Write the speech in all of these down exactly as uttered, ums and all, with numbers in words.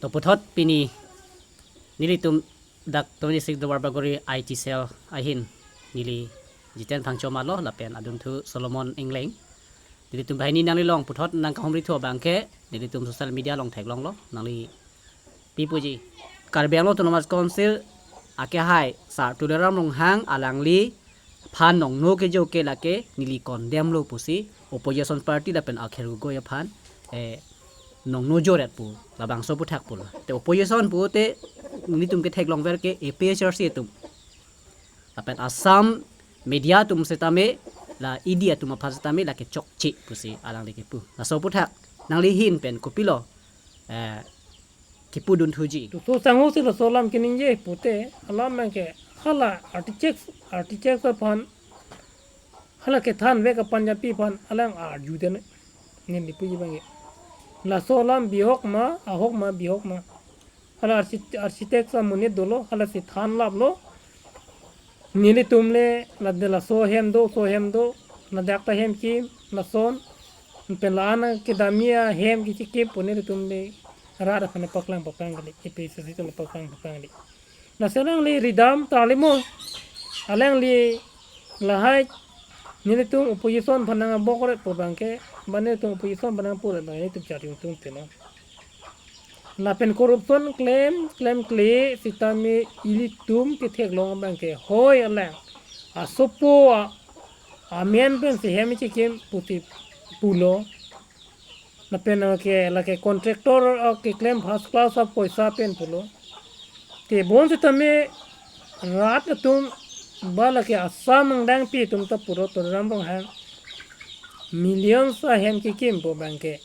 Puthot pini nelitum dak twenty-six Duarbagori I T cell ahin neli Jiten Phangcho malo lapen adunthu Solomon Engleng. Nelitum banghini nanglilong puthot nangkahumri thu abangke nelitum social media along theklonglo, nangli pi puji. Karbi Anglong Autonomous Council akehai Sar Tuliram Ronghang alangliphan nongno kejo ke lake neli condemn lo pusi opposition party lapen Akhil Gogoi aphan, eh, nongno joret pu, labangso aputhak pulo. Te opposition pute nelitum ketheklongver ke A P H L C atum lapen Assam media atum setame, la E D atum aphan setame lake chokche pusi alangli kepu. Laso aputhak nangli ahin pen kopilo, eh, kepu dunthuji. Laso sangho si laso alam keningje pute alam abangke hala architect, architect aphan, hala kethanvek a-Punjabi aphan alang arjudetnoi. Neli puji abangke laso alam bihok ma, ahok ma, bihok ma. Hala archi-, architect amonit dolo, halasi thanlaplo. Nelitum le lade laso ahem do, so ahem do, ladak ta hem kim, lason pen la-an kedamji ahem kechikim pu nelitum le rat aphan le paklang paklang kali, A P H L C atum le paklang paklang kali. Lasi alangli ridam tarlimo, alangli lahai nelitum opposition aphan nangkabokret pu abangke, ba nelitum opposition aphan nangpuret abang nelitum charjung tum teno. Lapen corruption klem, klemkle sitame ilitum ketheklong abangke hoi alang asopo a-, amen pensi hem chikim pusi pulo. Lapen ke lake contractor, ah, keklem first class apoisa pen pulo. Te bonsitame rat atum ba lake Assam angdengpi atum ta puro Tuliram Ronghang millions ahem kekim pu abangke.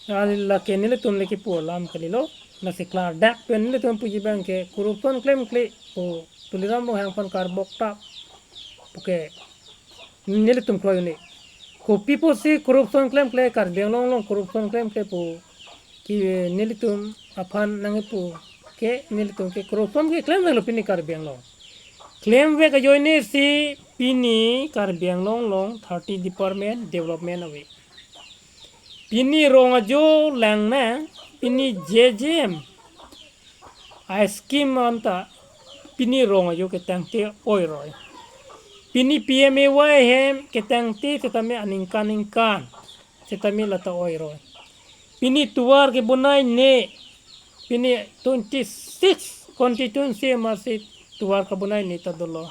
Ah, lake nelitum le kepu alam kalilo. Lasi klardak pen nelitum puji abangke corruption klemkle pu Tuliram Ronghang aphan karbok tap puke nelitum kroi un-e. Kopi pusi corruption klemkle, Karbi Anglong along corruption klemkle pu ke nelitum aphan nangpu ke nelitum ke corruption ke klemkle lo pini Karbi Anglong. Klemvek ajoine si pini Karbi Anglong along thirty department development ave. Pini rong ajo lang na, pini J J M a-scheme anta pini rong ajo ketangte oiroi. Pini P M A Y hem ketangte setame aningkan ningkan setame lata oiroi. Pini tovar kebonaine, pini twenty-six constituency amatsi tovar kebonaine ta dolo.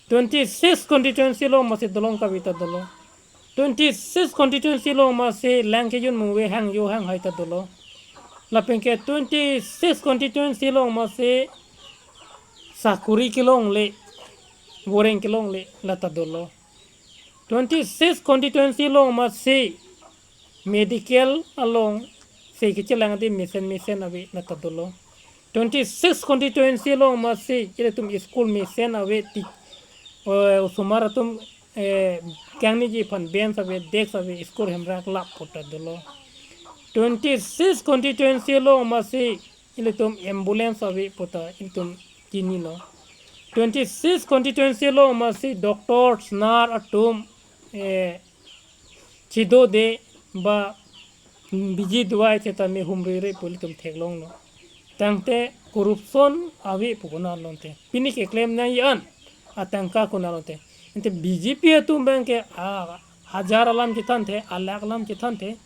Twenty-six constituency along amatsi dolong kave ta dolo. Twenty-six constituency along amatsi lang kejun mungve hangjo hanghai ta dolo. Lapen ke twenty-six constituency along amatsi sakuri kelongle, boreng kelongle lata dolo. Twenty-six constituency along amatsi medical alongsi kechelangde mesen mesen ave lata dolo. Twenty-six constituency along amatsi ilitum school mesen ave ti, eh, osomar atum, eh, kangniji aphan bench ave, desk ave, school hem raklap pu ta dolo. Twenty-six constituency along amatsi ilitum ambulance ave pu ta ilitum chinilo. Twenty-six constituency along amatsi doctors, nurse atum, eh, chidode ba biji dovai setame humrire pu ilitum theklonglo. Tangte corruption ave pu konat lo ante. Pini keklem nangji an atangka konat lo ante. Ante B J P atum abangke a hajar alam chethanthe, alakh alam chethanthe,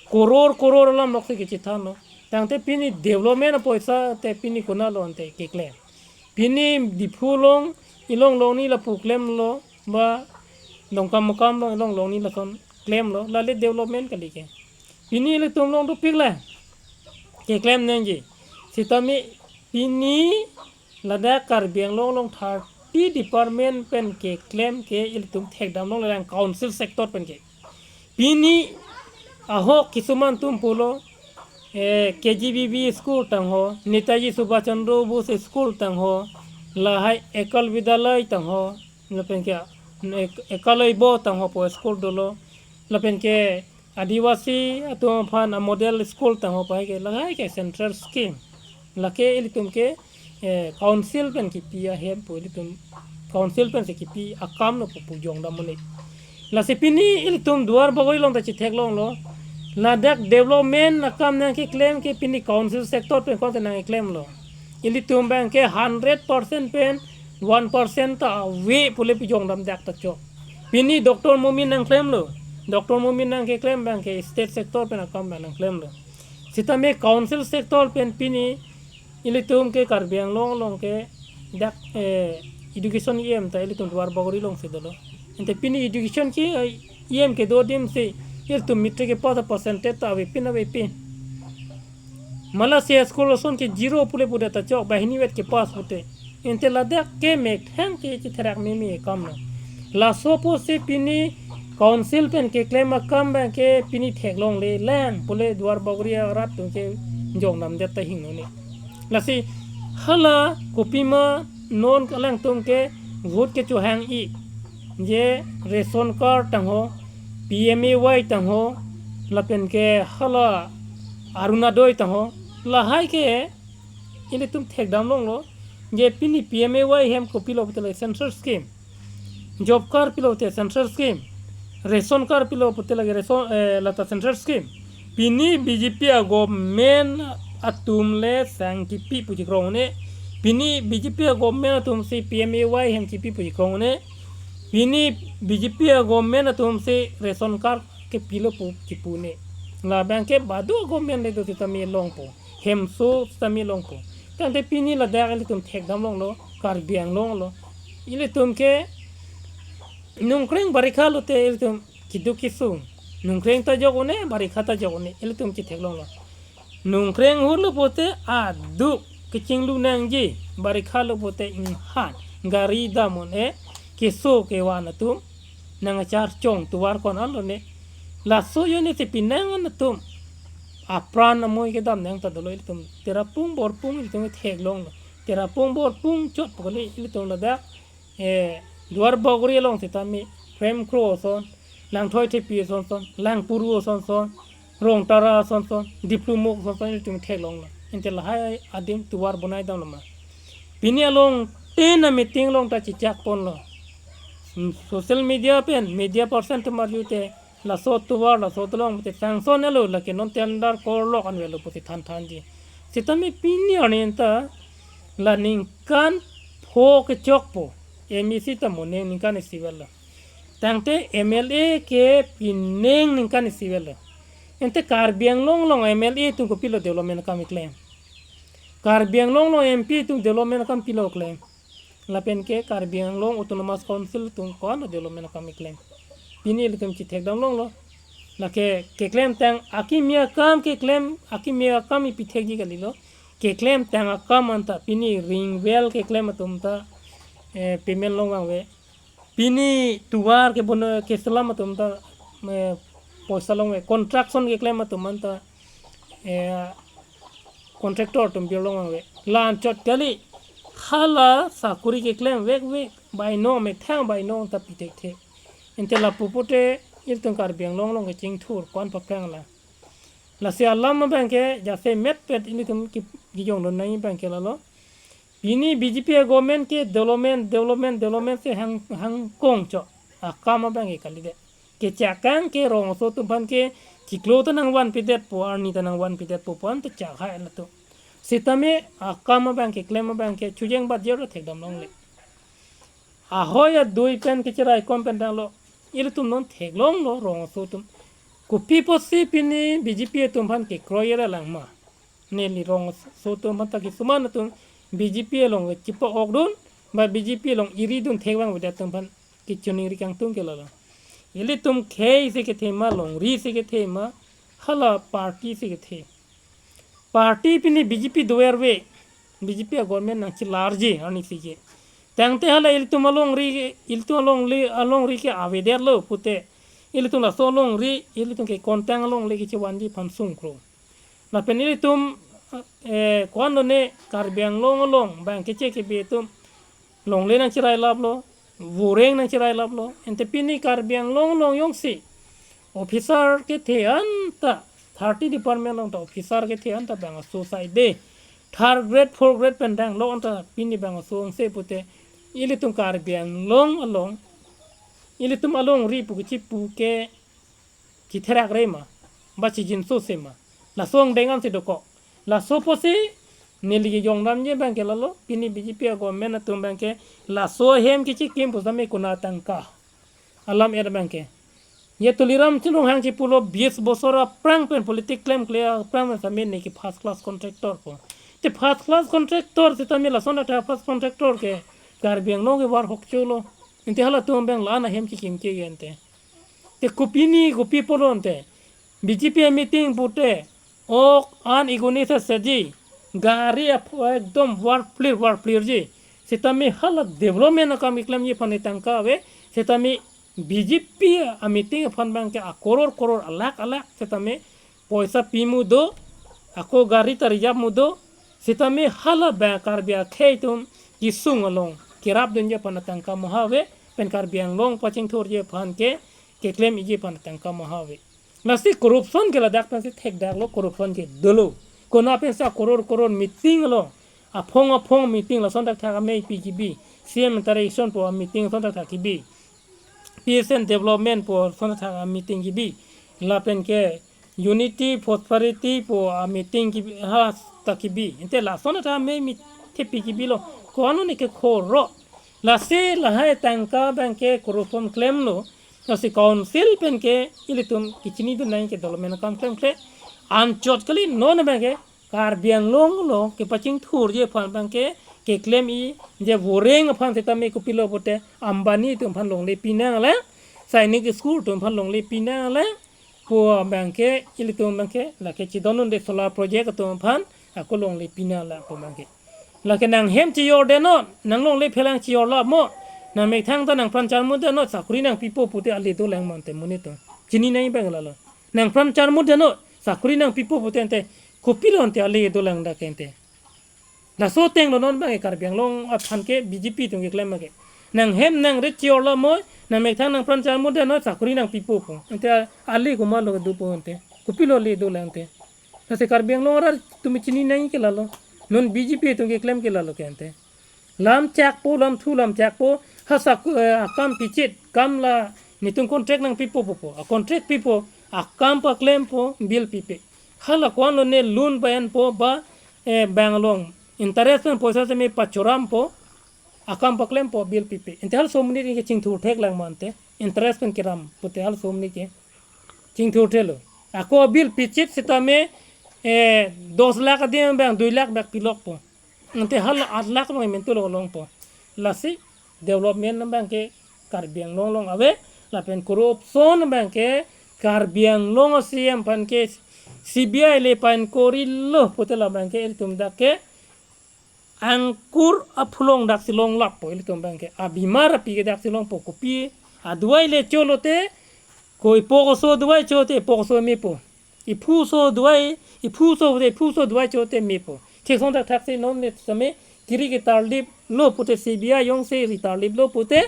koror koror alam loksi kechethanlo. Tangte pini development apoisa te pini konat lo ante keklem. Pini Diphu along, ilong longni lapu klemlo, ba Dongkamukam along ilong longni lason klemlo, lale development kali ke. Pini ilitum along dopik le keklem nangji. Setame pini ladak Karbi Anglong along thirty department pen keklem ke ilitum thekdam longle lang council sector pen ke. Pini ahok kisuman atum pulo, eh, K G B V school tangho, Netaji Subhash Chandra Bose school tangho, lahai Ekal Vidyalaya tangho, lapen ke Ek-, Ekalaibo tangho pu school dolo, lapen ke Adivasi atum aphan a-model school tangho pu ke lahai ke central scheme. Lake ilitum ke, eh, council pen kipi ahem pu ilitum council pensi kipi akam lo pu pu jongdam un-e. Lasi pini ilitum Duarbagori along ta chetheklonglo. Ladak development akam nangkeklem ke pini council sector pen konta nangklemlo. Ilitum abang ke hundred percent pen one percent ta ave pule pijong damdak ta chok. Pini Doctor Momin nangklemlo. Doctor Momin nangkeklem abang ke state sector pen akam abang nangklemlo. Sitame council sector pen pini ilitum ke Karbi Anglong along ke dak, eh, education E M ta ilitum Duar Bagori alongsi dolo. Ante pini education ke, eh, E M kedo adim si ilitum matric kepass a percentage ta avepin avepin. Malasi school ason ke zero pule pudet ta chok, banghini vet kepass pute. Ante ladak ke methang ke chitherak mimi akam lo. Laso apotsi pini council pen keklem akam abang ke pini theklonglelang pule Duar Bagori arat atum ke jong damdet ta hingno ne. Lasi hala kopima non alangtum ke vote kechohang-i, je ration card tangho, P M A Y tangho, lapen ke hala Orunodoi tangho, lahai ke ilitum thekdam longlo, je pini P M A Y hem kopilo pute lake central scheme, job card pilo pute central scheme, ration card pilo pute lake ration, eh, lata central scheme. Pini B J P a government atum le sang kipi puji krong ne. Pini B J P a government atum si P M A Y hem kipi puji krong ne. Pini B J P a government atum si ration card kepilo pu kipu ne. Labang ke badu government le do sitame longpo. Hemso sitame longpo. Tangte pini ladak ilitum thekdam longlo, Karbi Anglong lo. Ilitum ke nungkreng barikha lote ilitum keduk kesung. Nungkreng ta jok un-e, barikha ta jok un-e, ilitum chitheklonglo. Nungkreng ahut lo pute aduk kechinglu nangji, barikha lo pute inghan, gari dam un-e, keso kevan atum nangcharchong tovar ko-an lo ne. Laso ajoine si penang an atum apran amoi kedam nang ta dolo ilitum. Terapung borpung ilitum theklonglo. Terapung borpung chot pu kali ilitum ladak, eh, Duar Bagori along sitame Prem Kro ason, Langthoi Thepi ason son, Langpuru ason son, Rongtara ason son, Diplumuk ason son ilitum theklonglo. Ante lahai adim tovar bonai damlo ma. Pini along tena meeting along ta chechak ponlo. Hmm, social media pen, media person atum arju te, laso tovar, laso tolong te sanction elo, lake non tender korlok an avelo pusi than thanji. Sitame pini arni ta la ningkan pho kechokpo, M A C ta mo neng ningkan isi avelo. Tangte M L A ke pineng ningkan isi avelo. Ante Karbi Anglong along M L A atum kopilo development akam keklem? Karbi Anglong along M P atum development akam pilo keklem? Lapen ke Karbi Anglong Autonomous Council atum ko-an development akam keklem? Pini ilitum chithekdam longlo. Lake keklem tang akimi akam keklem, akimi akam ipithekji kalilo. Keklem tang akam anta pini ring well keklem atum ta, eh, payment longvang ave. Pini tovar kebon keselam atum ta, eh, poisa longve. Construction keklem atum anta, eh, contractor atum bill longvang ave. La-an chot kali, hala sakuri keklem vekvek, baino methang baino ta pithekthe. Ante lapu pute ilitum Karbi Anglong along kechingthur ko-an paprang la. Lasi alam abang ke jasemet pet ilitum ki-, kijongdun nangji abang ke lalo. Pini B J P a government ke development, development, development si hang, hangkong chot. Akam abang ke kalidet. Kechakang ke rong aso atum aphan ke chiklo ta nangvanpidetpo, arni ta nangvanpidetpo pu-an ta chak hai latum. Sitame akam abang keklem abang ke chojeng bat jero thekdam longle. Ahoi adui pen kecherai kom pen tanglo. Ilitum non theklonglo rong aso atum. Kopi apotsi pini B J P atum aphan kekroi ra lang ma? Neli rong aso atum aphan ta kisuman atum B J P along chipa-okdun, ba B J P along iridun thekvang avedet atum aphan kechoningri kangtung ke lalo. Ilitum khei si kethe ma, longri si kethe ma, hala party si kethe. Party pini B J P dover ave, B J P a government nangchelarji arnisi ke. Tangte hala ilitum alongri, ilitum alongle, alongri ke avedetlo pute. Ilitum laso alongri, ilitum ke kontang alongle kechevanji aphan sungkro. Lapen ilitum, eh, ko-an lone Karbi Anglong along abang keche kebi atum longle nangcherailaplo, voreng nangcherailaplo. Ante pini Karbi Anglong along jongsi officer kethe anta, thirty department along ta officer kethe anta bang aso sai de. Third grade, fourth grade pen danglo anta pini bang aso angse pute. Ilitum Karbi Anglong along, ilitum alongri pu kechipu ke chitherak re ma? ba chijinso sema. Laso angdeng ansi dokok. Laso pusi neli kejongdamji abangke lalo, pini B J P a-government atum abangke laso ahem kechikim pu sitame konat atangka alam-et abangke. Ye Tuliram Ronghang chipulo, bis bosor aphrang pen politics klemkle aphrang pen sitame ne ke first class contractor pu. Te first class contractor sitame lason atha first contractor ke Karbi Anglong ke var hokcholo. Ante halatum abang la-an ahem kekim ke ante. Te kopine kopi pulo ante. B J P a-meeting pute ok an iguni se seji. Gari ap-, ekdom varplir varplirji. Sitame hala development akam keklemji aphan atangka ave. Sitame B J P a-meeting aphan abangke akoror koror alakh alakh sitame poisa pi mudo, ako gari ta reserve mudo, sitame hala abang Karbi akhei atum kesung along kerapdunji aphan atangka maha ave, pen Karbi Anglong pachingthurji aphan ke, keklem-iji aphan atangka maha ave. Lasi corruption ke ladak pensi thekdaklo, corruption ke dolo. Konat pensi akoror koror meeting along, aphong aphong meeting lason thakthak amei pi kebi, C M interaction pu a-meeting lason thakthak kebi, peace and development pu lason thakthak a-meeting kebi, lapen ke unity prosperity pu a-meeting kebi, ha ta kebi. Ante lason thakthak amei mi thepi kebilo. Ko-an lo ne ke khoro. Lasi lahai atangka abangke corruption klemlo. Lasi council pen ke ilitum kechinidun nangji ke development akam klemkle. Anchot kali non abangke Karbi Anglong along kepachingthurji aphan abangke keklem-iji voreng aphan sitame kopilo pute Ambani atum aphan longle pinanglang, Sainik school atum aphan longle pinanglang, pu abangke ilitum abangke lake chidon-un-e solar project atum aphan ako longle pinanglang pu abangke. Lake nanghem chijor detnon, nang longle phelang chijor lap mo, nang methang ta nang pran charmut detnon, sakori nangpipo pute ale dolang ma ante monit atum. Chini nangji abang lalo. Nang pran charmut detnon, sakori nangpipo pute ante, kopilo ante ale dolang dak ante. Laso ateng lo non abang Karbi Anglong aphan ke B J P atum keklem ke. Nanghem nangrit chijor lap mo, nang methang nang pran charmut detnon, sakori nangpipo pu. Ante ale komatlo kedo pu ante. Kopilo ale dolang ante. Lasi Karbi Anglong arat atum chini nangji ke lalo. Non B J P atum keklem ke lalo ke ante. Lam chakpo, lam thu lam chakpo, ha sak-, eh, akam pichit, kam la netum contract nangpipo pu pu. A-contract pipo, akam paklempo, bill pipe. Hala ko-an lo ne loan ba-enpo ba, eh, bank along interest pen poisa sitame pachorampo, akam paklempo, bill pipe. Ante halaso amonit ke chingthur theklang ma ante. Interest pen keram pute halaso amonit ke chingthur thelo. Ako bill pichit sitame, eh, dos lakh adim abang dui lakh bak pilokpo. Ante hala aat lakh abang mentu lo longpo. Lasi development abangke Karbi Anglong along ave, lapen corruption abangke Karbi Anglong a-C M aphan ke C B I le pa-inquiry lo pute labangke ilitum dak ke angkur aphulong daksi longlappo, ilitum abangke abimar api ke daksi longpo. Kopi adovai le cholote, ko ipok oso adovai chote ipok oso mepo. Iphu oso adovai, iphu oso, iphu oso adovai chote mepo. Thekson thakthak si non ne sitame kiri ketarlip lo pute, C B I jongsi ri tarlip lo pute,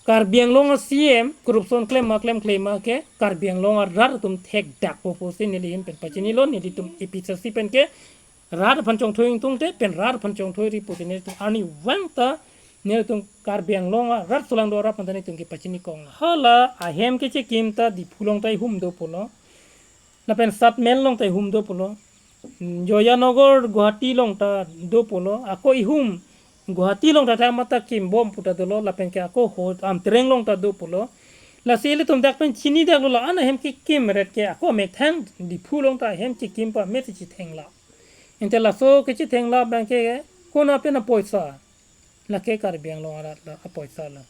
Karbi Anglong a-C M corruption klem ma klemkle ma ke Karbi Anglong arat atum thekdakpo pusi neli ahin pen pachinilo. Nelitum A P H L C pen ke rat aphan chongthoi ingtungte, pen rat aphan chongthoi ri pute nelitum arnivang ta nelitum Karbi Anglong arat solang do arat aphan ta nelitum kepachini kong. Hala ahem kechikim ta Diphu along ta ihum do pulo. Lapen Satmel along ta ihum do pulo. Joyanagar Guwahati along ta do pulo. Ako ihum Guwahati along ta tha mata kimbom pu ta dolo, lapen ke ako ho Amtreng along ta do pulo. Lasi ilitum dak pen chinidaklo, la-an ahem kekim ret ke ako methang Diphu along ta ahem kekim pa met chithengla. Ante laso kechithengla abangke konat pen apoisa. Lake Karbi Anglong arat la apoisa la.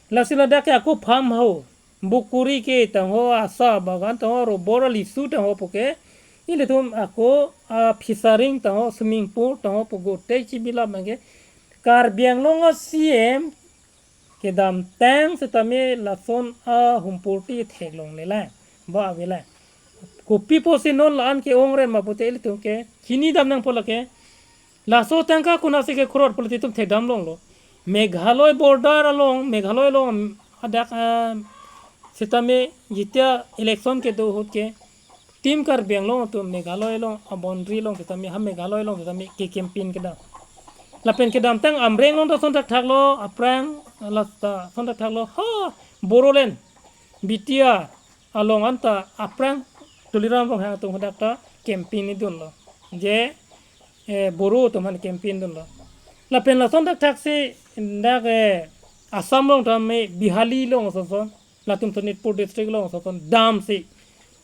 Lasi ladak ke ako farm ho, bukuri ke tangho, asa bagan tangho, robor, lisu tangho puke, ilitum ako, a, fishery tangho, swimming pool tangho pu gote chibila abangke Karbi Anglong a-C M kedamtang sitame lason ahumpurti theklongle lang, ba ave lang. Kopi pusi non la-an ke-ong re ma pute ilitum ke chinidam nangpo lake. Laso atangka konatsi kekrot pulote itum thekdam longlo. Meghalaya border along, Meghalaya along adak, ah, sitame jitia election kedo ahut ke Team Karbi Anglong atum Meghalaya along a-boundary along sitame, ha Meghalaya along sitame ke-campaign kedam. Lapen kedamtang Amreng along ta son thakthaklo, aphrang la ta son thakthaklo, ha Bodoland, B T R along anta aphrang Tuliram Ronghang atum hadak ta campaign ni dunlo. Je, eh, Boro atum aphan campaign dunlo. Lapen lason dak thaksi dak, eh, Assam along tame Bihali along asonson, latum Sonitpur district along asonson damsi.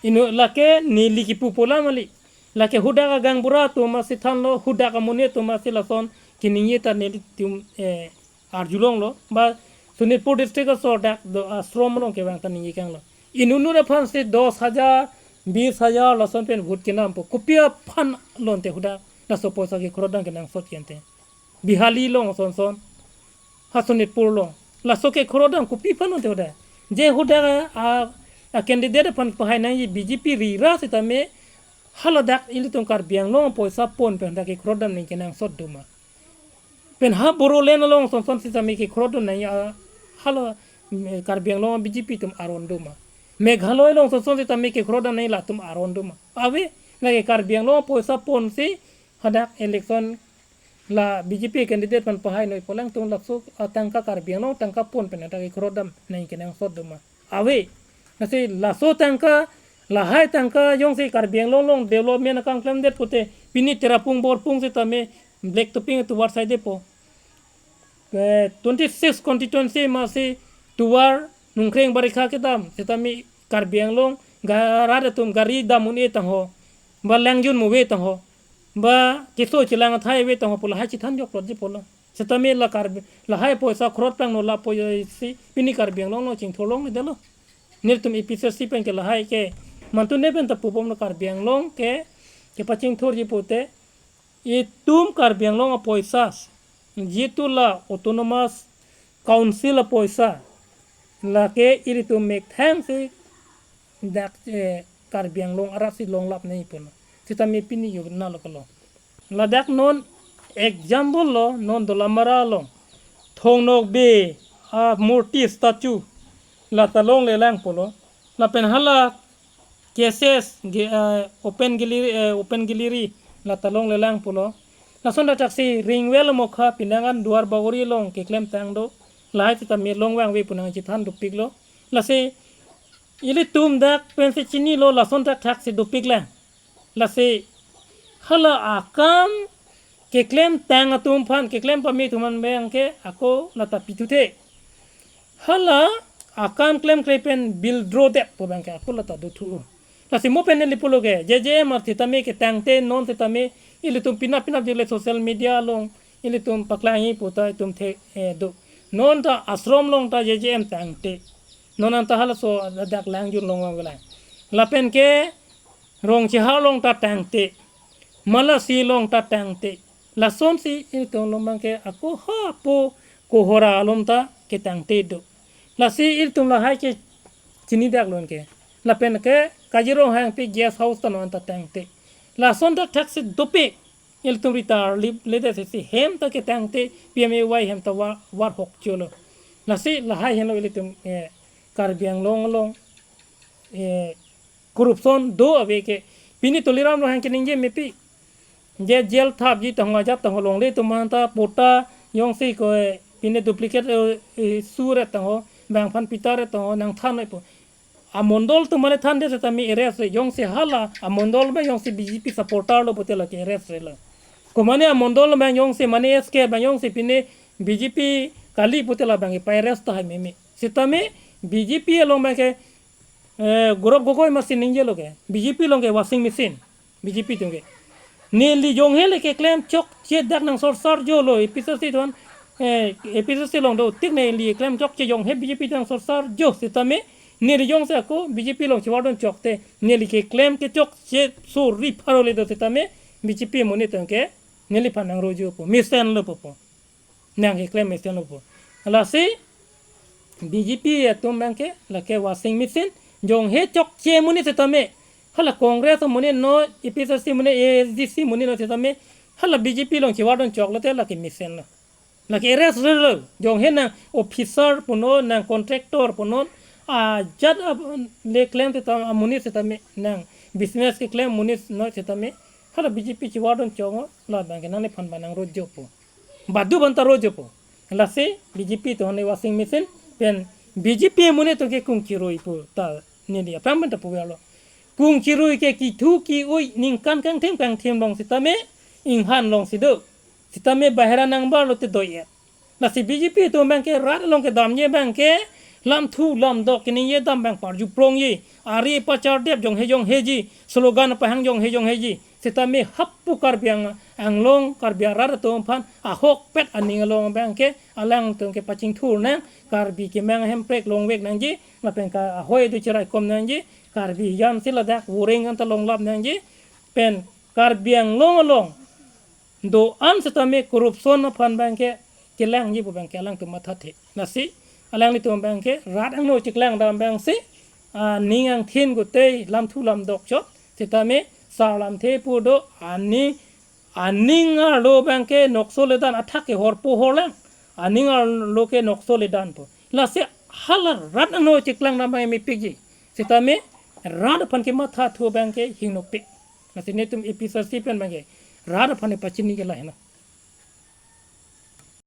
Inut lake neli kipu pola mali. Lake hadak agangbura atum asi thanlo, hadak amonit atum asi lason kaningje ta nelitum, eh, arjulonglo, ba Sonitpur district asor dak do ashram along kevang ta ningje kanglo. Inutnut aphansi dos hajar, bis hajar lason pen vote kenampo. Kopi aphan lonte hadak laso poisa kekhrodam kenangsot kente? Bihali along asonson, ha Sonitpur along. Laso kekhrodam kopi aphan lonte hadak? Je hadak a, a candidate aphan pahai nangji B J P rira sitame, haladak ilitum Karbi Anglong poisa pon pen hadak kekhrodam nangji kenangsot doma? Pen ha Bodoland along asonson sitame kekhrodam nangji a, hala, mm, Karbi Anglong B J P atum aron doma? Meghalaya along asonson sitame kekhrodam nangji latum aron doma? Ave, lake Karbi Anglong poisa ponsi hadak election la B J P candidate aphan pahai noi pu alangtum laso, ah, tangka Karbi Anglong tangka pon pen hadak kekhrodam nangji kenangsot doma? Ave. Lasi laso tangka, lahai tangka jongsi Karbi Anglong along development akam klemdet pute, pini Tirapung Borpung sitame black topping tovar sai depo. Eh, twenty six constituency masi tovar nungkreng barikha kedam sitame Karbi Anglong ga-, rat atum gari dam un-e tangho, ba langjun mu ave tangho, ba keso chelang athai ave tangho pu lahai chethan jokplotji pulo. Sitame la Karbi, lahai poisa khrot pangno la poisi pini Karbi Anglong along chingthur longledetlo. Nelitum A P H L C pen ke lahai ke mantune pen ta pubomlo, Karbi Anglong ke kepachingthurji pute, itum Karbi Anglong apoisa, jitu la Autonomous Council apoisa, lake ilitum methang si dak, eh, Karbi Anglong arat si longlap nangji pulo. Sitame pini yugna lo kalo. Ladak non example lo, non Dolamara along Thong Nokbe amurti statue la ta longlelang pulo. Lapen hala K S S ge-, eh, open gallery, eh, open gallery la ta longlelang pulo. Lason dak thaksi Ringwell Mokha Pindangan Duar Bagori along keklemtang do. Lahai sitame longvangve pu nangchethan dopiklo. Lasi ilitum dak pensi chinilo lason dak thaksi dopiklang. Lasi hala akam keklemtang atum aphan, keklem pame atum aphan abang ke ako la ta pituthe. Hala akam klemkle pen bill draw det pu abang ke ako la ta dothu. Lasi mo pen neli pulo ke, J J M ar sitame ketangte non sitame ilitum pinap pinap dile social media along ilitum paklangji pu ta itum the, eh, do. Non ta ashram along ta J J M tangte. Non anta halaso dak langjun longvangvelang. Lapen ke Rongchehar along ta tangte, Malasi along ta tangte. Lasonsi ilitum along abang ke ako hapu Kohora along ta ketangte do. Lasi ilitum lahai ke chinidak lon ke. Lapen ke Kajir Ronghangpi guest house ta non ta tangte. Lason dak thaksi dopik. Ilitum retire lip ledet si hem ta ketangte P M A Y hem ta var, var hok cholo. Lasi lahai henlo ilitum, eh, Karbi Anglong along, eh, corruption do ave ke. Pini Tuliram Ronghang keningje mepi. Je jail thapji tangho, ajat tangho, longle atum aphan ta patta jongsi ko, eh, pini duplicate, eh, eh, sur tangho, bang aphan pitar tangho, nangthan noi pu. Amondol atum mane thandet sitame arrest re, jongsi hala amondol abang jongsi B J P supporter lo pute lake arrest re lo. Komane amondol abang jongsi mane S K abang jongsi pine B J P kali pute labang ke pa-arrest tahai meme. Sitame B J P along abang ke, eh, Gaurav Gogoi masi ningjelo ke, B J P along ke washing machine. B J P atum ke. Neli jonghe le keklem chokche dak nangsorsar jolo, A P H L C atum, eh, A P H L C along do tik neli klem chokche jonghe B J P atum nangsorsar jo sitame, neli jongsi ako B J P along chevardun chokte, neli keklem kechokche suri pharo le do sitame, B J P amonit atum ke neliphan nangro jopo, mesenlo pupo. Nang keklem mesenlo pu. Lasi B J P atum abang ke lake washing machine, jonghe chokche amonit sitame. Hala Congress amonit no, A P H L C amonit, A S D C amonit no sitame. Hala B J P along chevardun choklote lake mesenlo. Lake arrest relo. Jonghe nang officer punon, nang contractor punon, ajat ap-, le klem sitame, amonit sitame, nang business keklem amonit no sitame. Hala B J P chevardun choklo, labang ke nangliphan abang nangro jopo. Badu abang ta ro jopo. Lasi B J P atum ne washing machine pen B J P amonit atum ke kung chiroi pu ta neli aphrang pen ta puverlo. Kung chirui ke kithu ki-ui ningkan kangthim kangthim long sitame inghan long si do. Sitame bahera nangbar lote doi-et. Lasi B J P atum abang ke rat along kedamji abang ke lamthu lamdok keningje dam abang parju prongji. Ari pachar dep jonghe jongheji. Slogan pahang jonghe jongheji. Sitame hapu Karbi Ang-, Anglong, Karbi arat atum aphan ahokpet aning along abang ke alangtum ke pachingthur nang, Karbi kemang hemprek longvek nangji, lapen ke ahoi do chiraikom nangji, Karbi jam si ladak voreng anta longlap nangji, pen Karbi Anglong along do-an sitame corruption aphan abang ke kelangji pu abang ke alangtum mathathe. Lasi alanglitum abang ke rat angno chiklang dam abang si, ah, ning angthin gutei lamthu lamdok chot, sitame sar lamthe pu do, aning, aning arlo abang ke nokso ledan athak ke horpo horlang. Aning arlo ke nokso ledan pu. Lasi hala rat angno chiklang dam abang mepikji. Sitame rat aphan kemathathu abang ke hingnopik. Lasi netum A P H L C pen abang ke rat aphan pachini ke lahena.